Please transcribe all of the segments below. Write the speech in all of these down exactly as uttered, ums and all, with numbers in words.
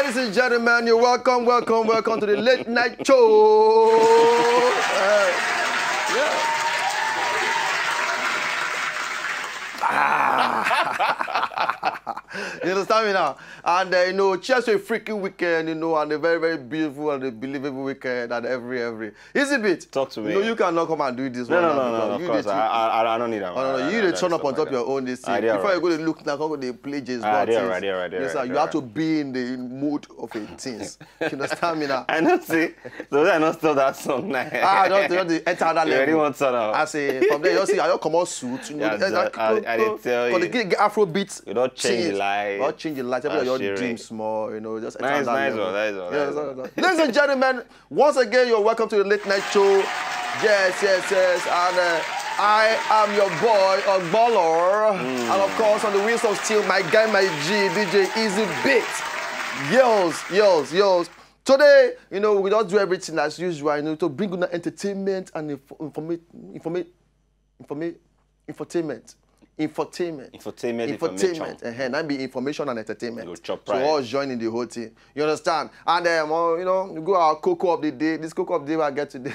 Ladies and gentlemen, you're welcome, welcome, welcome to the late night show. Uh, yeah. Ah. You understand me now? And uh, you know, cheers to a freaking weekend, you know, and a very, very beautiful and a believable weekend and every, every. Easy bit. Talk to me. You know, you cannot come and do this No, one no, now no, no, because no, of you course. dey- I, I, I don't need that Oh, one. no, no, I, you I, dey I, turn up on I, top I, your own this thing. I dey Before you alright. go dey look now, come go dey play James I Bond dey thing. alright, I dey alright, I dey Yes, sir, alright, you I have dey to be in the mood of a things. You understand me now? I know, see. So I not stop that song now. Ah, don't, don't dey enter that You already level. Want turn up. I say from there, you see, I don't come out suit. You know, Yeah, enter- I, I dey tell for the you. get Afro beat. You don't change the Things. light. Don't change the light. Everybody Ashiri. Your dreams small. You know, just enter Nice, that nice level. one, nice one, Yeah, nice so- one. so- Ladies and gentlemen, once again, you're welcome to the late night show. Yes, yes, yes. And uh, I am your boy, Ogbolo. Mm. And of course, on the wheels of steel, my guy, my G, D J Easy Beat. Yos, yos, yos. Today, you know, we don't do everything as usual, you know, to bring you entertainment and inf- informa- informa- informa- infotainment. Infotainment. Infotainment, Infotainment. information. Uh-huh. That be information and entertainment. Go chop So price. All joining the whole thing. You understand? And um, uh, you know, you go our cocoa of the day. This cocoa of the day I get today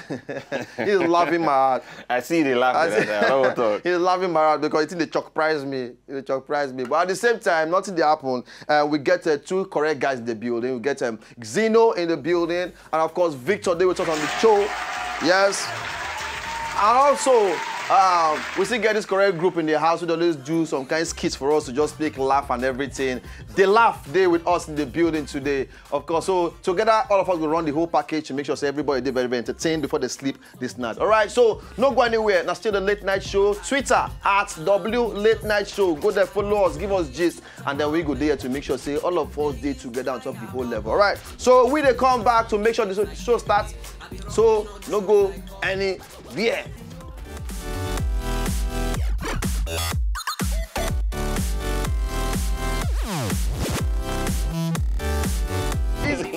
is laughing my heart. I see the laugh. I I, see- I don't want to talk. He's laughing my heart because he think they shock prize me. They shock prize me. But at the same time, nothing they happen. Uh, we get uh, two correct guys in the building. We get um, Xeno in the building, and of course Victor. They will talk on the show. Yes. And also, um, we still get this correct group in the house who always do some kind of skits for us to just make laugh and everything. They laugh. They with us in the building today, of course. So together, all of us will run the whole package to make sure say everybody they very, very entertained before they sleep this night. All right. So no go anywhere. Now still the late night show. Twitter at W Late Night Show. Go there, follow us, give us gist, and then we go there to make sure say all of us day together on top of the whole level. All right. So we they come back to make sure the show starts. So no go anywhere.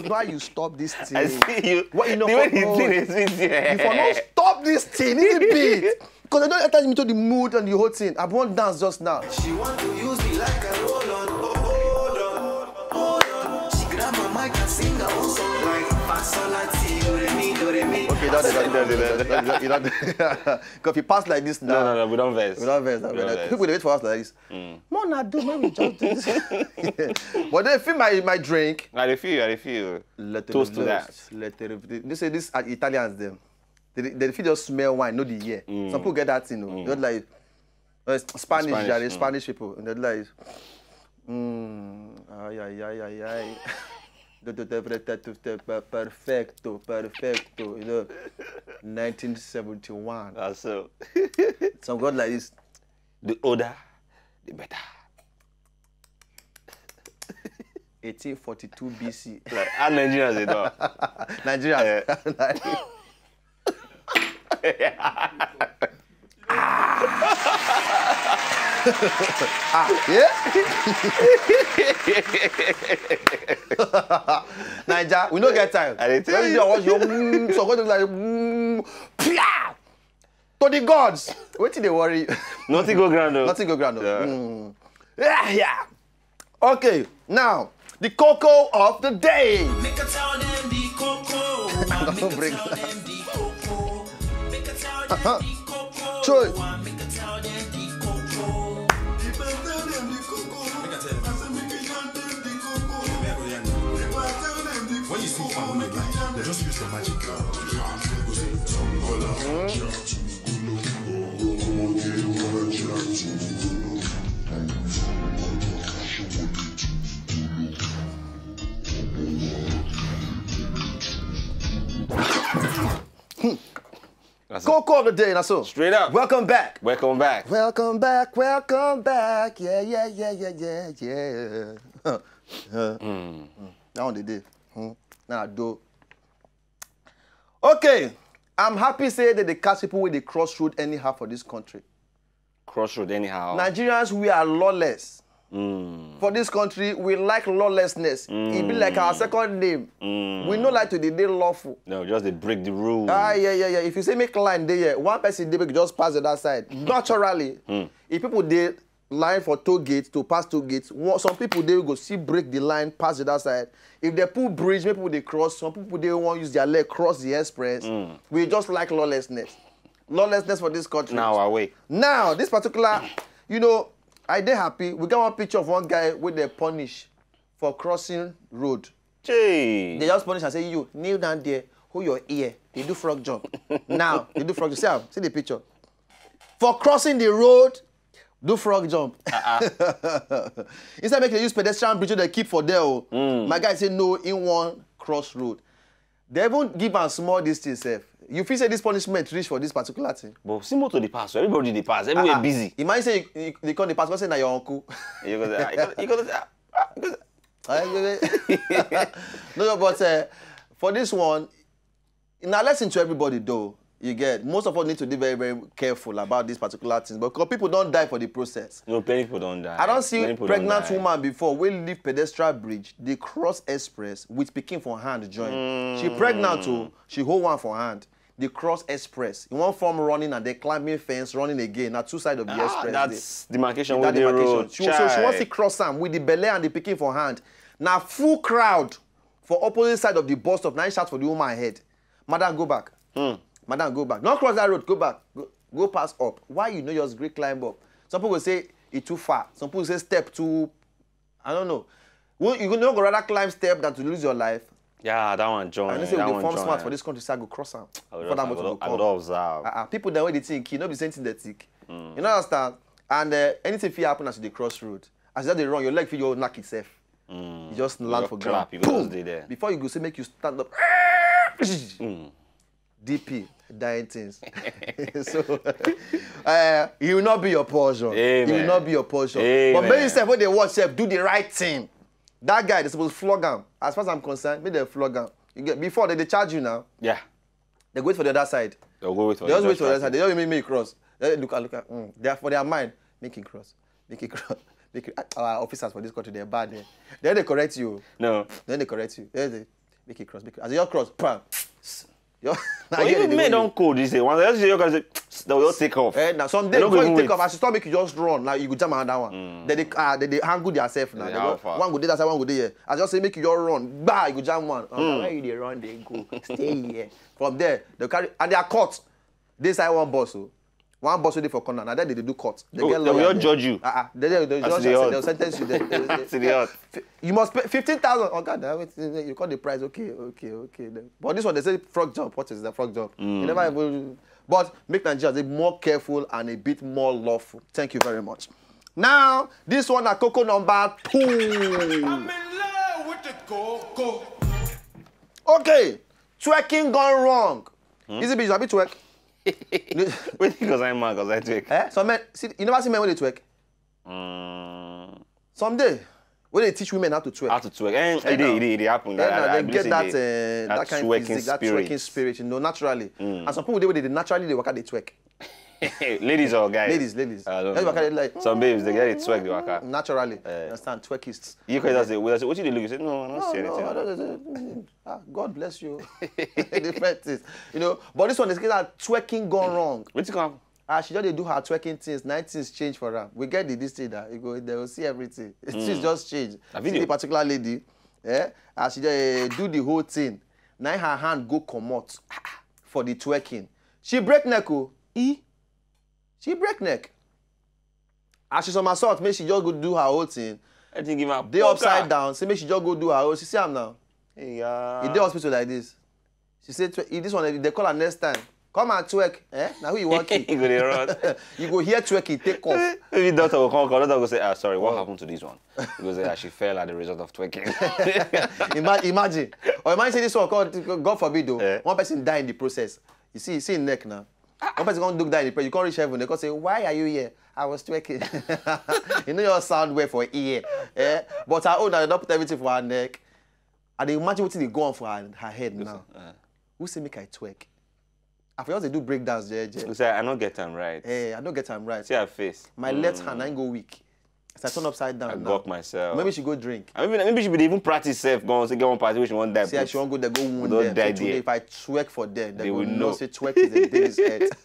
Why you stop this thing? I see you. What you know The way for the no- thing is with you. You for no stop this thing, is it beat? Because I don't enter into the mood and the whole thing. I want dance just now. She want to use me like a roll on, hold on, hold on. She grab my mic and sing her own song like Fasolati, do re mi, do re mi. Okay, that's it. That's it. That's it. Because if you pass like this now, No, no, no, we don't verse. We don't verse. We don't verse. People they wait for us like this. More na do when we just do this. But then feel my my drink. I dey feel, I dey feel. Let it Toast to be that. Let it be. They say this are Italians them. They they feel just smell wine, no the year. Some people get that thing. No? They're like uh, Spanish, Spanish, yeah, they mm. Spanish people, and they're like, mm, ay ay ay ay ay. Do, do, do, do, do, do, do, per- Perfecto, perfecto, you know, nineteen seventy-one. Uh, so Some God like this, the older, the better. eighteen forty-two B C. Like how Nigerians they talk. Nigeria. Ah, yeah? Naija, we no get time. I dey tell When you. you watch your mm, so go like mm, pia! To the gods. Wetin dey worry you? Nothing go ground though. Nothing go ground. Yeah. Mm. Yeah, yeah. Okay, now the cocoa of the day. Make a tell them the cocoa. Make a Bring tell them the cocoa. Make a tell them the cocoa. Troy. Make a tell them the cocoa. Make a tell them. When you see fun, you like, you just use the magic. That's Cocoa of the day, na so. Straight up. Welcome back. Welcome back. Welcome back, welcome back. Yeah, yeah, yeah, yeah, yeah, yeah. Mm. That one they did. Mm. Now do. Okay, I'm happy say that the cast people with the crossroad anyhow for this country. Crossroad anyhow. Nigerians, we are lawless. Mm. For this country, we like lawlessness. It be like our second name. We no like to dey dey lawful. No, just they break the rules. Ah, yeah, yeah, yeah. If you say make line dey here, one person dey make just pass the other side. Naturally, if people dey line for toll gate to pass toll gate. One, some people, they go see break the line, pass the other side. If they put bridge, make people they cross. Some people, they won't use their leg, cross the express. We just like lawlessness. Lawlessness for this country. Now away. Now, this particular, you know, I dey happy. We got one picture of one guy with the punish for crossing road. Jay. They just punish and say, "You kneel down there, hold your ear." They do frog jump. Now they do frog jump. See, am, see the picture. For crossing the road, do frog jump. Instead, make they use pedestrian bridge they keep for there. Oh. My guy say no, in one cross road. They even give am small distance sef. You feel say this punishment reach for this particular thing? But see motor dey pass, so everybody dey pass, everywhere busy. Imagine say you, you, they come dey pass, come say na your uncle. You go say, ah, you go, you go say, ah, ah, you go say, No, no, but uh, for this one, na lesson to everybody though. You get, most of us need to be very, very careful about these particular things because people don't die for the process. No, plenty people don't die. I don't see Many people pregnant don't die. Woman before wey leave pedestrian bridge, dey cross express with pikin for hand join. She pregnant o, she hold one for hand. Dey cross express. He wan form running and then climbing fence, running again. Na two side of the Ah, express. that's demarcation That wey dey demarcation. Road. She, so she wan Chai. Still cross am with the belle and the pikin for hand. Na full crowd for opposite side of the bus stop. Now he shout for the woman head, "Madam, go back. Madam, go back. Don't cross that road. Go back. Go, go pass up." Why you no just gree climb up? Some people say e too far. Some people say step too, I don't know. Well, you no go rather climb step than to lose your life? Yeah, that one join. And they say that we dey one form join. Smart for this country, say I go cross am I go before just, that I motor go, go I go come. observe. Uh-uh. People dem wey dey think, you no be same thing they think. You know understand? And uh, anything fit happen as you dey cross road. As you just dey run, your leg fit just knock itself. You just land Just for clap, ground. you go just Boom! dey there. Before you go say make you stand up. D P, dying things. So uh, he will not be your portion. He Amen. Will not be your portion. Amen. But make yourself when they watch self, do the right thing. That guy, they supposed to flog him. As far as I'm concerned, make them flog him. You get, before they, they charge you now. Yeah. They go wait for the other side. They'll go wait for They you. just wait for the other side. They don't even make cross. They look at look at. Mm. They are for their mind. Make it cross. Make it cross. Make it, our officers for this country, they're bad. Eh? Then they correct you. No. Then they correct you. Then they make it cross. Make it, as your cross, bam. Your, But even men don't code this day. Once I say you guys, they will take off. Eh, now some They day don't before you even take wait. Off, as you stop, make you just run. Now you go jam another one. Then they uh, they, they angle themselves now. They They how go, far? One go do that side, one go there. As just say make you just run. Bah, you go jam one. Oh, where you dey run, they go. Stay here. From there, they carry and they are caught. They say one boss, oh. One boss wey dey for corner. Now that they, they do court. They Oh, get they will lawyer not there. Judge you. Uh-uh. They, they, they That's just the say odd. They'll sentence you. They, they, they, That's the odd. You must pay fifteen thousand. Oh God, damn it. You call the price. Okay, okay, okay. Then. But this one, they say frog jump. What is the frog jump? You never even. But make Nigerians be more careful and a bit more lawful. Thank you very much. Now, this one na coco number two. I'm in love with the coco. Okay, twerking gone wrong. Easy bitch, abi twerk. Wait, because I'm mad, because I take. Eh? Some men, see, you never see men when they twerk. Mm, Some day, when they teach women how to twerk. How to twerk? And Eh, it dey, no. it dey, it dey happen. Yeah, I- no, I they believe get say that, they- uh, that that kind of twerking physique, that spirit. Twerking spirit, you know, naturally. And some people they, they naturally they work out, they twerk. Ladies or guys? Ladies, ladies. I don't That's know. What I like. Some babes they get it twerk the waka. Naturally, Eh. You understand? Twerkists. You can just say, "What you dey look?" You say, "No, I don't No, see no, anything." I don't, ah, God bless you. Different things, you know. But this one is that twerking gone wrong. Wetin come? As she just dey do her twerking things, nine things change for her. We get the this thing that you go, they will see everything. Things just change. A See video. The particular lady, eh? As she just eh, do the whole thing, now her hand go comot for the twerking. She break neck, oh. E? She break neck. As she somersault, make she just go do her whole thing. I think give her They upside down, say make she just go do her whole. She see am now. Yeah. He dey hospital like this. She said, "Twe- this one, they call her next time. Come and twerk." Eh? Now who you want You kill? go dey run. You go hear twerking, take off. Maybe doctor will come, come, doctor will say, "Ah, sorry, what happened to this one?" Because uh, she fell as the result of twerking. Ima- imagine. Or imagine say this one, God, God forbid, though. Eh. One person die in the process. You see, you see him neck now. One person can't look down in the process. You can't reach heaven. They can't say, "Why are you here?" "I was twerking." You know you sound well for ear. Eh? But her own, I don't put everything for her neck. I dey imagine wetin dey go on for her, her head now. Uh, Who say make I twerk? I for just dey do breakdance, jeje. you say, "I don't get them right." Eh, I don't get am right. See her face. My left hand, I go weak. So I turn upside down. I now. Got myself. Maybe she go drink. I mean, maybe she be dey even practice self. Go say get one party wey she wan die. See, as she wan go there, go wound Don't them. die Say, "Today, there. If I twerk for them, they They will will know know. Say twerk is a devil's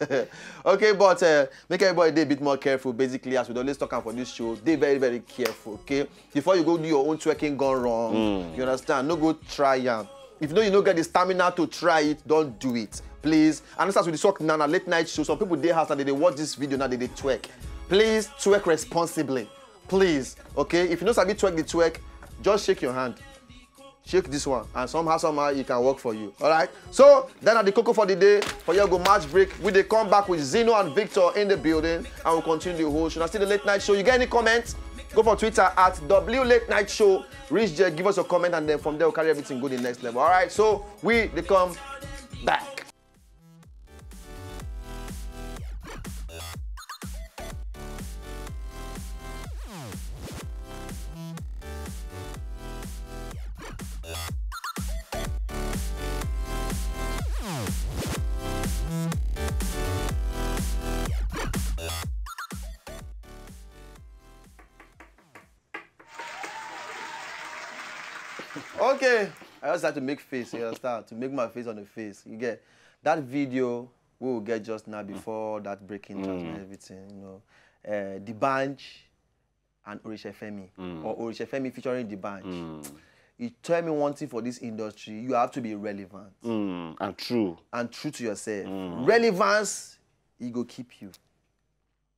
head." Okay, but uh, make everybody dey a bit more careful. Basically, as we always talk am for this show, dey very, very careful. Okay, before you go do your own twerking gone wrong, you understand? No go try am. If you know you no get the stamina to try it, don't do it, please. And as we dey talk now, na late night show. Some people dey house and they dey watch this video now, they dey twerk. Please twerk responsibly, please. Okay, if you no sabi twerk the twerk, just shake your hand. Shake this one, and somehow, somehow, it can work for you. All right. So then, at the cocoa for the day, for your go match break, we dey come back with Zeno and Victor in the building, and we'll continue the whole show. Now, still the late night show. You get any comments? Go for Twitter at W Late Night Show. Reach there, give us a comment, and then from there we'll carry everything go the next level. All right. So we dey come back. Okay, I just had to make face, you understand? To make my face on the face. You get that video we will get just now before that breaking track and everything, you know. Uh, the Banj and Orishefemi, or Orishefemi featuring the Banj. You tell me one thing for this industry, you have to be relevant Mm, and true. and true to yourself. Relevance, e go keep you.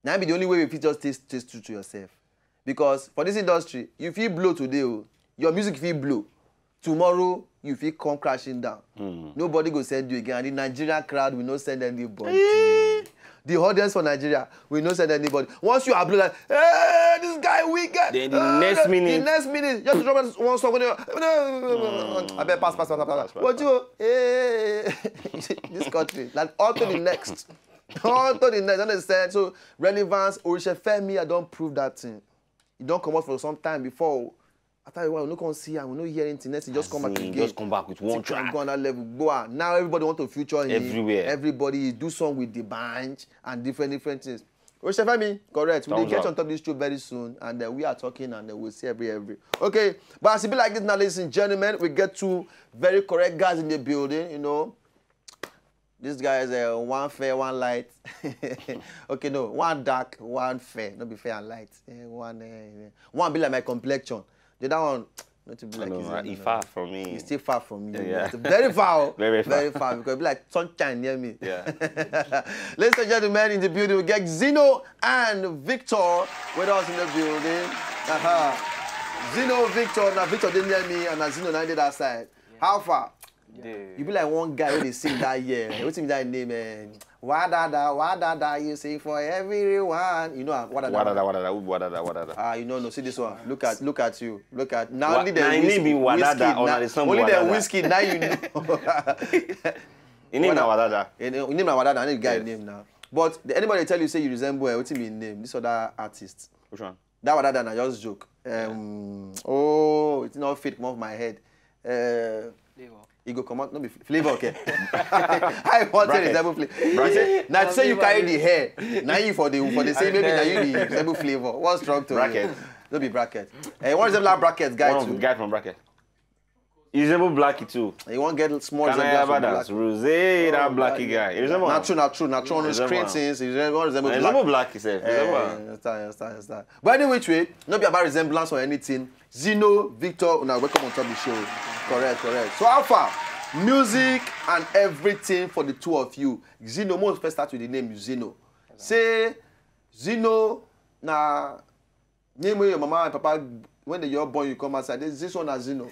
Now be the only way you fit just stay, stay true to yourself. Because for this industry, you fit blow today, oh, your music fit blow. Tomorrow, you fit come crashing down. Nobody go send you again. And the Nigerian crowd will not send anybody. The audience for Nigeria will not send anybody. Once you are blown, like, "Hey, this guy wicked." Then the Uh, next the, minute. The next minute, just drop one song. I bet pass, pass, pass, pass, pass. What you? Hey, this country, like, on to the next. On to the next. Understand? So relevance, Orishefemi, I don't prove that thing. You don't come out for some time before. After a while, we no come see and we no hear anything. Next, thing just come back As in, again. Just come back with one Still track. Go on that level. Go on. Now everybody want to feature him. Everywhere. Everybody do song with the Banj and different, different things. Orishefemi, correct. We will Thumbs get up. On top of this show very soon, and then we are talking, and then we'll see every every. Okay, but as it be like this now, ladies and gentlemen, we get two very correct guys in the building. You know, these guys are one fair, one light. Okay, no, one dark, one fair. Not be fair and light. Eh, one, uh, one be like my complexion. The other one, not to be like No, his uh, own, he no. Far from me. He's still far from you. Yeah. Very far. Oh. Very far. Very far because be like sunshine near me. Yeah. Ladies and gentlemen, in the building, we get Zeno and Victor with us in the building. Uh-huh. Zeno, Victor, now Victor didn't near me, and now Zeno now did that side. How far? Dey. You be like one guy who they sing that year. What's that name? Eh? Wadada, wadada, you sing for everyone. You know, ah, wadada. Wadada, wadada, who be wadada, wadada. Ah, you know, no, see this one. Look at, look at you. Look at now. Wa- Only the na him whiskey, name be Wadada, whiskey, or na na- the song only the Wadada. Whiskey. Now you know. His name na Wadada. You know, you name na Wadada. I need the guy Yes. name now. But the, anybody tell you say you resemble, eh, what's his name? This other artist. Which one? That Wadada na just joke. Um, oh, it's not fit. Come off my head. Uh, Flavor. He go come out, no be Flavor, okay. I want to Bracket. Resemble Flavor. Bracket. Now say you carry the hair. Now you for the for the same maybe now you the resemble Flavor. What's wrong to Bracket. You? No be Bracket. Eh, what resemble that Bracket guy One of too? the guy from Bracket. You resemble Blacky too. You want get small Can I resemblance have from dance? Black. Rose, that Blacky guy. You resemble Not him? true, not true, not true. On the Resemble screen him. things, you resemble resemble You Black. resemble Blacky sef. You Eh, resemble him. understand, understand, understand. But any which way, not be about resemblance or anything. Zeno, Victor, una welcome on top of the show. Correct, correct. So how far? Music and everything for the two of you. Zeno, most first start with the name Zeno. Say, Zeno, na name where your mama and papa, when they your born, you come outside. This, this one na Zeno.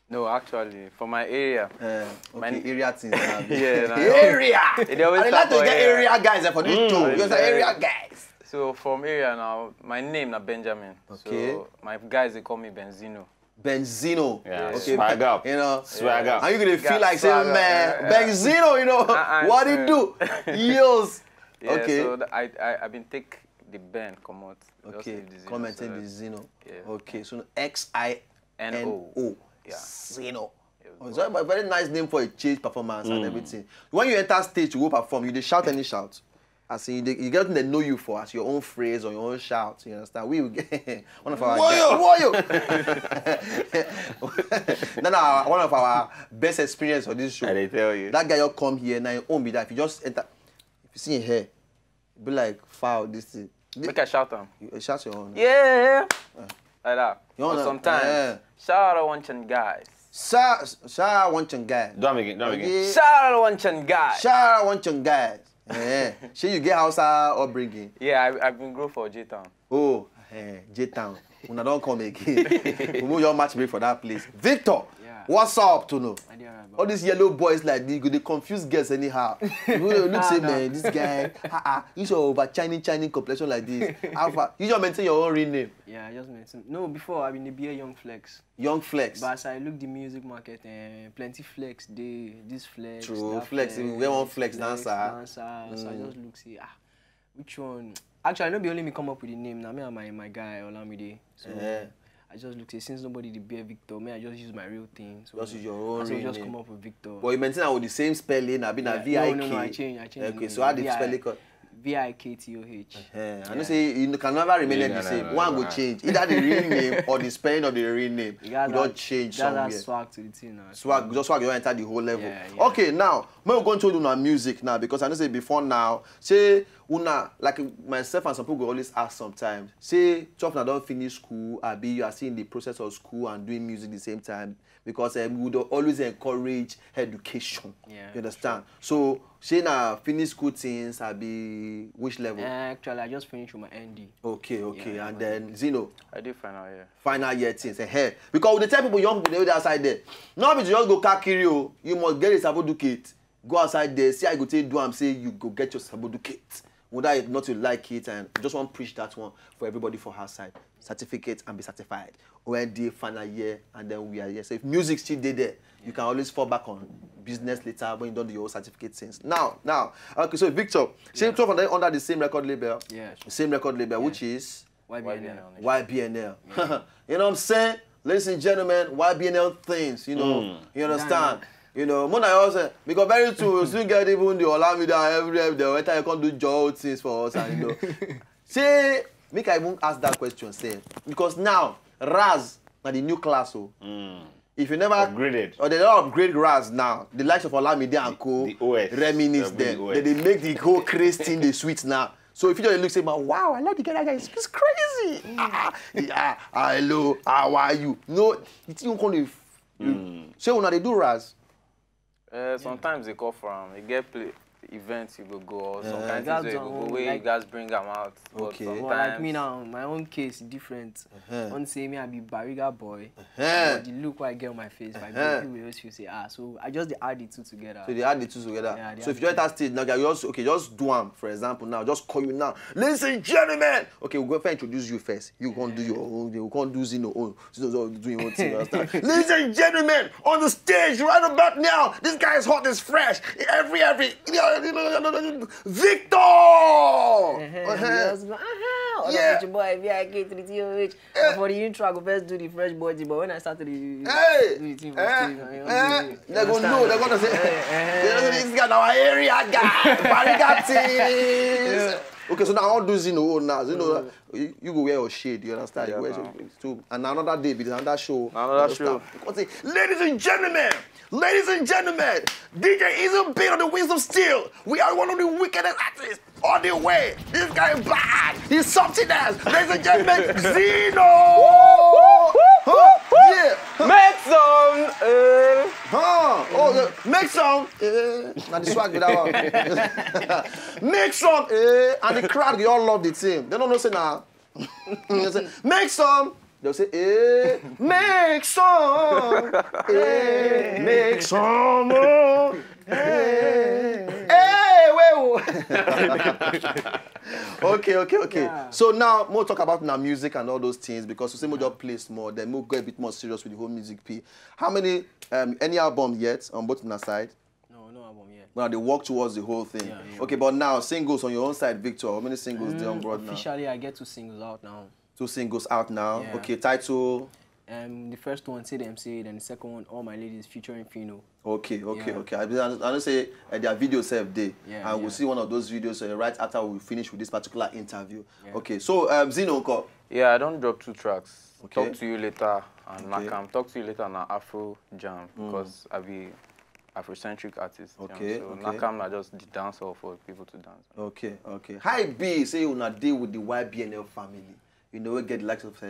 No, actually, for my area. Eh, My okay, area things. Na. Yeah, na. Area. They always I like start to for get area. Area guys for this Mm, too. You say yeah. Area guys. So from area now, my name na Benjamin. Okay. So my guys they call me Benzino. Benzino. Yeah, Okay. swag up. You know. Swag up. And you gonna feel Yeah, like saying, swag up, man, yeah, yeah. Benzino, you know, Uh-uh, what it uh. Do? Yos. Yeah, Okay. So the, I, I I been take the Ben come out. Just Okay. leave the Zino, Come and so take the that's- Zeno. Yeah. Okay. So X I N O. Yeah. Zeno. Yeah, Oh, it's a very nice name for a stage performance and Mm. everything. When you enter stage, you go perform, you dey shout any shout. as in, you, dey- you get wetin dem know you for as your own phrase or your own shout. You understand? We will get one of our Woyo! Woyo! No, no, one of our best experience for this show. I dey tell you. That guy, you come here now, him own be that. If you just enter, if you see him hair, be like, "Foul, this thing." Make I shout am. You shout your own. Yeah. Like that. You wanna- But sometimes, Yeah. Shout out one chin guys. Shout, shout out one chin guy. Do am again. Do am again. Yeah. Shout out one chin guys. Shout out one chin guy. Yeah. Shey you get Hausa upbringing? Yeah, I, I've been grow for J Town. Oh, eh, J Town. Una don come again. We move your match me for that place. Victor, Yeah. What's up, Tuno? I dey alright, All baba. These yellow boys like this, go dey confuse girls anyhow. You go dey look say, No. "Man, this guy, ah, ah, you should over shining, shining complexion like this." How far? You just maintain your own real name. Yeah, I just mentioned. No, before I been the beer Young Flex. Young Flex. But as I look the music market, eh, plenty flex dey, this flex. True, That flex, we get one flex dancer. dancer. So I Mm. just look say, ah, which one? Actually, no be only me come up with the name. Now me and my, my guy Olamide. So Yeah. I just look say, since nobody dey bear Victor, me I just use my real thing. So Just use your own I say we real just name. come up with Victor. But you maintain am with the same spelling, abi na Yeah, V I K. No, no, no, I change, I change. Okay, so how the spelling called? V I K T O H. Eh, I know Yeah. say you can never remain Yeah, the no, same. no, no, One no. Go change. Either the real name or the spelling of the real name. You That's don't that- change that's that somewhere. Swag to the thing now. Swag, just swag, you enter the whole level. Yeah, yeah. Okay, now, may we go into una music now because I know say before now, say una, like myself and some people go always ask sometimes, say, "Twelve na don finish school, abi you are still in the process of school and doing music the same time?" Because um, we would always encourage education. Yeah, You understand? So, say na finish school things, abi which level? Eh, actually, I just finished with my N D. Okay, okay. Yeah, And yeah. Then Zino, I do final year. Final year things. Eh, because we dey tell people, young people dey outside there. No be to just go kakiri o. You must get a certificate. Go outside there, see how you go take do am, say you go get your certificate. Whether you not to like it, and just want preach that one for everybody for her side. Certificate and be certified. O N D final year, and then we are here. So if music still dey there, you can always fall back on business later when you don do your own certificate things. Now, now, okay, so Victor, say Yeah. Twelve na under the same record label. Yeah. Same record label, Yeah. Which is Y B N L. Y B N L. Y B N L. You know what I'm saying? Ladies and gentlemen, Y B N L things, you know, Mm. You understand? You know, more than also, because very soon, you still get even the Olamide and every, every, the time you come do job things for us, and you know. Say, make I even ask that question, say, because now, Raz, na the new class, oh. Mm. If you never Upgraded. Or they don't upgrade Raz now. The likes of Olamide and Co, The O S. Reminisce They'll be them. the O S. They, they make the whole craze thing the sweet now. So if you just look say, "Man, wow, I like the guy, that guy is, he's crazy." Ah, yeah, "Hello, how are you?" No, the thing you call it. Mm. So when they do Raz, Uh, sometimes they call for am. You get play events you go go, or Yeah. some kind of That's things wey you go on, go where you like- guys bring am out. But Okay. sometimes But like me now, my own case different. Uh-huh. One say me I be Bariga boy. Uh-huh. But the look where I get on my face, my Uh-huh. people will always feel say, ah, so I just dey add the two together. So they add the two together. Yeah, they So add if you the two. Enter stage now, you just, okay, just do am. For example, now just call you now, "Ladies and gentlemen." Okay, we go first introduce you first. You gonna do your own. You gonna do Zino own. Zino, Zino do your own thing. You understand? "Ladies and gentlemen, on the stage right about now, this guy is hot, is fresh. Every every Victor." Uh-huh. Uh-huh. Just go, uh-huh. Yeah. Your boy V I K three T O H. Eh. For the intro, I go first do the fresh boy thing, but when I started the, Hey! do the thing for Eh, stage, I eh, don't do it. they go know, they gonna say, Eh, eh. "They gonna say, this guy, our area guy, Bariga things." Okay, so now I want to do Zino own now. Zino, you, you go wear your shade, you understand? You Yeah, wear man. your, so, and another day, be another show. Another You understand? show. Because say, "Ladies and gentlemen, ladies and gentlemen, D J Ism Big on the Wings of Steel. We are one of the wickedest artists on the way. This guy is bad. He's something else. Ladies and gentlemen, Zino." Huh? Yeah. Make some. Uh, Huh? Oh, yeah. Make some. Eh, now the swag with that one. Make some. Eh, and the crowd, they all love the team. They don't know say now. Say, "Make some." They'll say, "Eh, make some. Eh, make some. Oh. Eh, wait." Oh." Okay, okay, okay. Yeah. So now, more talk about now music and all those things because we say more just play small, then we'll go a bit more serious with the whole music P. How many, um, any album yet on both on side? No, no album yet. Now they work towards the whole thing. Yeah, yeah. Okay, but now singles on your own side, Victor. How many singles they on Mm, board now? Officially, I get two singles out now. Two singles out now. Yeah. Okay, title. Um, the first one, Say Dem Say, then the second one, All My Ladies featuring Fino. Okay, okay, Yeah. okay. I, I, I don't say uh, their video self day, Yeah, and we'll yeah. see one of those videos uh, right after we finish with this particular interview. Yeah. Okay, so um, Zino, uncle. Yeah, I don't drop two tracks. Okay. Talk to You Later and Okay. Nakam. Talk to You Later na Afro jam because I be Afrocentric artist. You Okay, know? So okay. Nakam na just the dance hall for people to dance. Okay, okay. How e be say una dey with the Y B N L family? You know, we get the likes of, uh,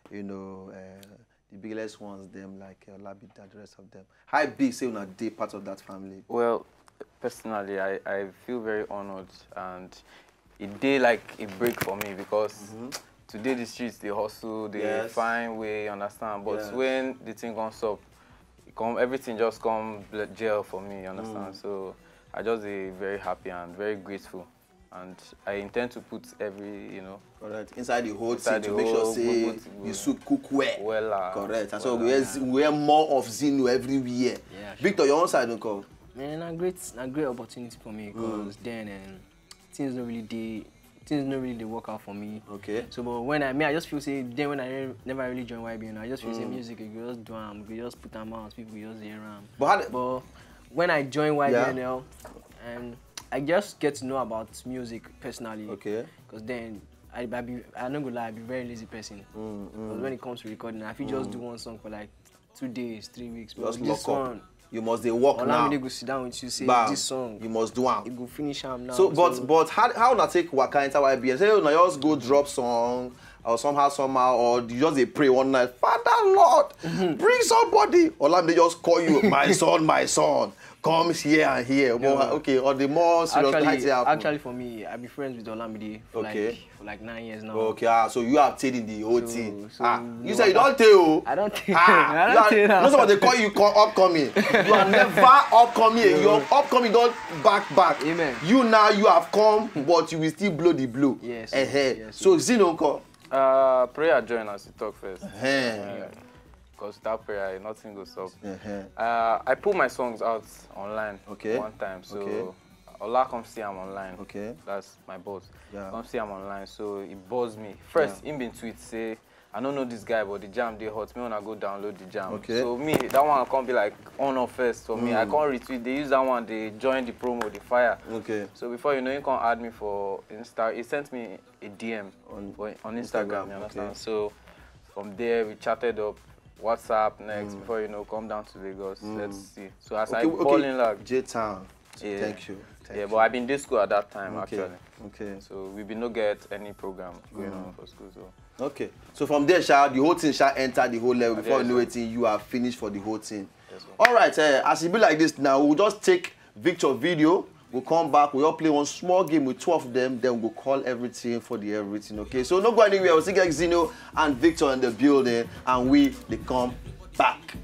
you know, uh, the biggest ones, them like uh, Olabide, the rest of them. How e be say una dey part of that family? Well, personally, I, I feel very honored and it dey like a break for me because today the streets they hustle, they Yes. find way, you understand. But Yes. When the thing comes up, it come everything just come bl- gel for me, you understand. So I just be very happy and very grateful, and I intend to put every you know Correct. Inside the whole Inside thing to the make sure whole- say we put- the soup cook well. Well, uh, Correct. And so well, we wear, uh, Z- we wear more of Zino everywhere. Yeah, Victor, your own side, uncle. Man, na great, na great opportunity for me because then um, things don't really dey, things don't really dey work out for me. Okay. So, but when I, me, I just feel say then when I re- never really join Y B N, I just feel say Mm. music, you go just do am, you go just put am out, people go just hear am. But how the- But when I join Y B N L, and I just get to know about music personally. Okay. Because then I, I be, I no go lie, I be very lazy person. Mm, Because when it comes to recording, I fit just do one song for like two days, three weeks. But Just this lock up. One, You must dey work now. Olamide go sit down with you, say Bam. This song, You must do am. You go finish am now. So, but but how how una take waka enter Y B N? Say una just go drop song or somehow somehow, or you just dey pray one night, Father Lord, bring somebody. Olamide just call you, my son, my son, come here and here. But, No. Okay, or the more serious Actually, thing happen. Actually, for me, I be friends with Olamide for Okay. like for like nine years now. Okay, ah, so you have stayed in the whole So- thing. so Ah, we you say you waka- don't tell. I don't think. Ah, I you don't are, think. No, somebody call you come upcoming. You are never upcoming. Your upcoming don't back back. Amen. You now you have come, but you will still blow the blow. Yes, Eh-heh. yes, So Zino, uncle. Uh, prayer join as you talk first. Eh. Because without prayer, nothing goes up. Eh-heh. Uh, I put my songs out online Okay. One time, so Okay. Ola come see am online. Okay. That's my boss. Yeah. Come see am online, so he buzzed me. First, Yeah. Him been tweet say, I don't know this guy, but the jam dey hot. Me wanna go download the jam. Okay. So me, that one come be like on off first for me. I Mm. can't retweet. They use that one. They join the promo, the fire. Okay. So before you know, he come add me for Insta. He sent me a D M On on, on Instagram, Instagram. You understand? Okay. So from there we chatted up, WhatsApp next. Before you know, come down to Lagos. Let's see. So as Okay, I okay. fall in love. J Town. Yeah. Thank you. Thank Yeah, you. but I've been this school at that time Okay. Actually. Okay. So we been no get any program going on for school. So Okay. So from there, sha, the whole thing sha enter the whole level. Before you know it, you are finished for the whole thing. All right. Uh, as it be like this now, we'll just take Victor video. We'll come back. We'll all play one small game with two of them. Then we'll call everything for the everything. Okay. So no go anywhere. We'll still get Zino and Victor in the building, and we they come back.